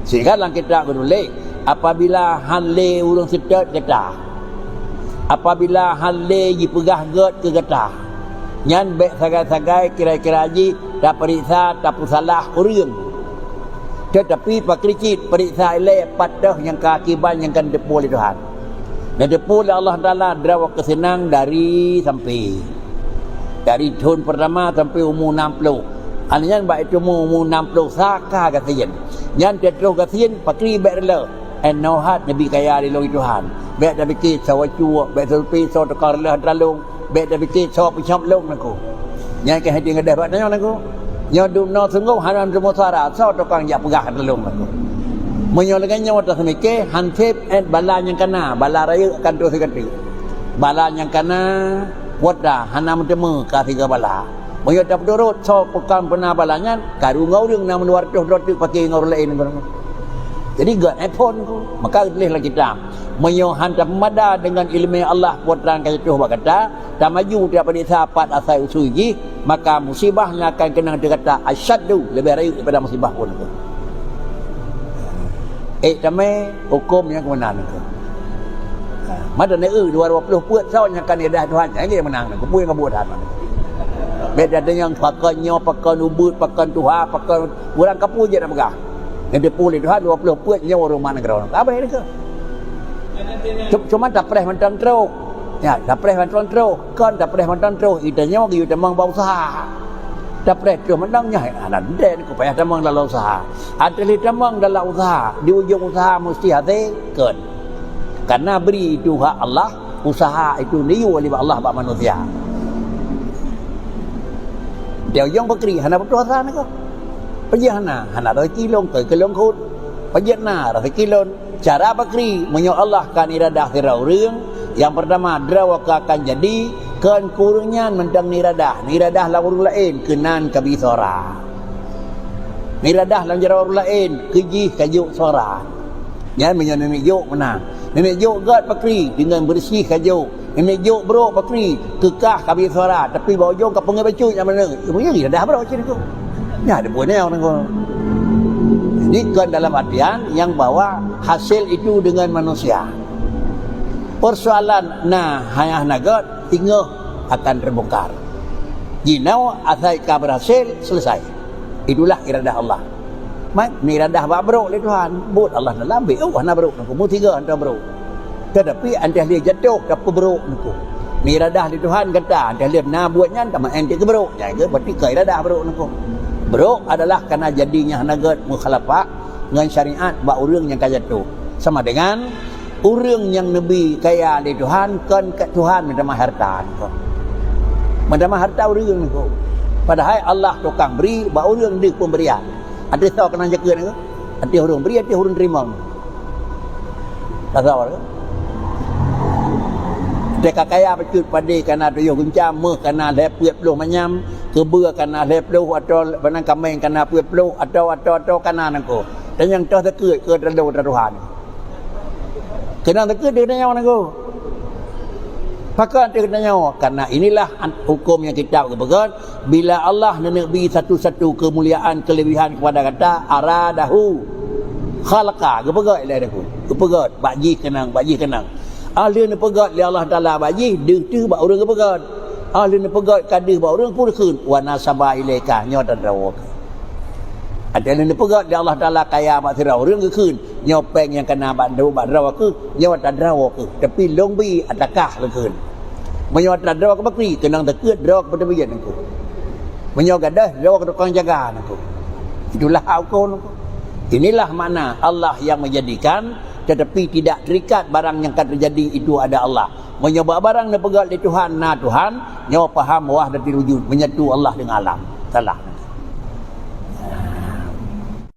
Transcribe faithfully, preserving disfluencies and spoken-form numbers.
Sehingga lam kitab geutuléh, apabila hán lé ureuëng seutôt gata, apabila hán lé jipeugah gét keu gata, nyan bék sagai-sagai kira-kira jih tapeuriksa, tapeusalah ureuëng. Teutapi pakri cit peuriksa ilée pat teuh nyang ka akiban nyang ka neuteupeue lé Tuhan. Neuteupeue lé Allah Taala droe keuseunang dari sampai. Dari thon peurtama sampai umu nam ploh. Aneuëk nyan bak itu umu nam ploh sa ka gasien. Nyan teutroh gasien pakri bék reuloh. Enoh hat neubi kaya lé lôn Tuhan. Bék tapike soe cuek, bék tapike soe tukang reuloh atra lôn, bék tapike soe peucab lôn nangku. Nyan keuh hati gadeh bak tanyoe nangku. Nyoe dum noe sunggoh hana teumeusuara, soe tukang jak peugah atra lôn nangku. Meunyoe lagée nyoe taseumike, hanseb ét bala nyang kana, bala rayeuk akan troh sigateuk. Bala nyang kana, kuota hana meuteumé ka siga bala. Meunyoe tapeuturot soe peukam peuna bala nyan, karu ngon ureuëng na meudua reutôh droe teuk pake ngon ureuëng laén ngon. Jadi gét iPhone ku, maka geutuléh lam kitab. Meunyoe hán tapeumada deungon iéleumé Allah putra ka jatuh bak gata, tamaju tapeuriksa pat asai usui jih, maka musibah nyang akan keunong ateueh gata asyaddu, leubeh rayeuk daripada musibah phon ku. Eh, tamé huköm nyang keumeunang nangku. Mada na eu dua ploh peuet soe nyang ka neuidah Tuhan, nyan nyang meunang nangku. Peue nyang ka buet that nangku. Bék that nyang pakon nyoe, pakon ubeut, pakon tuha, pakon ureuëng kapeue jeuet na peugah. Nyang teupeue lé Tuhan dua ploh peuet nyoe ureuëng mak nanggroe. Abéh nangku. Cu-, cuma tapreh mantong troh. Ya, tapreh mantong troh. Kon tapreh mantong troh, geutanyoe geuyue tamong bak useuha. Tapreh troh mantong nyoe hana deh ku payah tamong dalam useuha. Ateueh lé tamong dalam useuha, di ujong useuha meusti hasé kon. Karena bri itu hak Allah, useuha itu neuyue lé Allah bak manusia. Di ujong pakri hana putôh asa nangku. Pajan hana, hana rezeki lôn, keu lôn khot. Pajan na rezeki lôn. Cara pakri, meunyoe Allah ka neuradah sidroe ureuëng, nyang peurtama droe ka akan jadi, kon keu ureuëng nyan mantong neuradah, neuradah lam ureuëng laén keunan ka bi suara. Neuradah lam jaroe ureuëng laén keu jih ka jok suara. Nyan meunyoe neumik jok meunan. Neumik jok gét pakri deungon beureusi ka jok. Neumik jok brok pakri, keu kah ka bi suara, tapi bak ujong ka peungeuh bacut nyang meunan. Ibu nyang iradah brok cit nangku. Nyan ada buet nyoe nangku. Jadi kon dalam artian nyang bahwa hasil itu deungon manusia. Persoalan na hana gét, singoh akan terbongkar. Jinoe asai ka berhasil, selesai. Itulah iradah Allah. Mat, neuradah bak brok lé Tuhan. Buet Allah dalam, oh, hana brok nangku. Meusigoe hantom brok. Tetapi, anteh lé jatuh, tapeubrok nangku. Neuradah lé Tuhan gata, anteh lé na buet nyan, tameu'en teuk keu brok. Nyan keuh berarti keu iradah brok nangku. Brok adalah karena jadinya hana gét mukhalafah ngon syariat bak ureuëng nyang ka jatuh. Sama dengan ureuëng nyang neubi kaya lé Tuhan, kon keu Tuhan meutamah harta nangku. Meutamah harta ureuëng nangku. Padahai Allah tukang bri, bak ureuëng deuh pemberian. Ateueh soe keunong jakeuet nangku? Ateueh ureuëng bri, ateueh ureuëng teurimong. Tasawur ke? Teuka kaya bacut padé kana tujoh guncam, méuh kana lhée peuet ploh manyam, keubeue kana lhée ploh, atau panang kaméng kana peuet ploh, atau, atau, atau kana nangku. Dan nyang toh takeuet keu teudong teutuhan. Keunong takeuet di tanyoe nangku. Pakon di tanyoe? Karena inilah an-, huköm nyang kitab geupeugah, bila Allah neuneuk bi satu-satu keumuliaan, keulebihan kepada gata, aradahu khalaqa, geupeugah lé Tuhan. Geupeugah, bak jih keunong, bak jih keunong. Ahli neupeugah lé Allah Taala bak jih, deuh teuh bak ureuëng geupeugah. Ahli neupeugah ka deuh bak ureuëng pun kheun, wa nasaba ilaika, nyoe dan rawoe. Ada lé neupeugah lé Allah Taala kaya bak sidroe ureuëng geukheun, nyoe péng nyang kana bak droe, bak droe keuh, nyoe atra droe keuh. Tapi lôn bi atra kah lôn kheun. Meunyoe atra droe keuh bakri, keunong takeuet droe keuh beuteubiet nangku. Meunyoe gadôh droe keuh tukang jaga nangku. Itulah hak huköm nangku. Inilah makna Allah yang menjadikan, tetapi tidak terikat barang yang akan terjadi itu ada Allah. Meunyoe bak barang neupeugah lé Tuhan na Tuhan, nyoe paham wahdatul wujud, menyatu Allah dengan alam. Salah.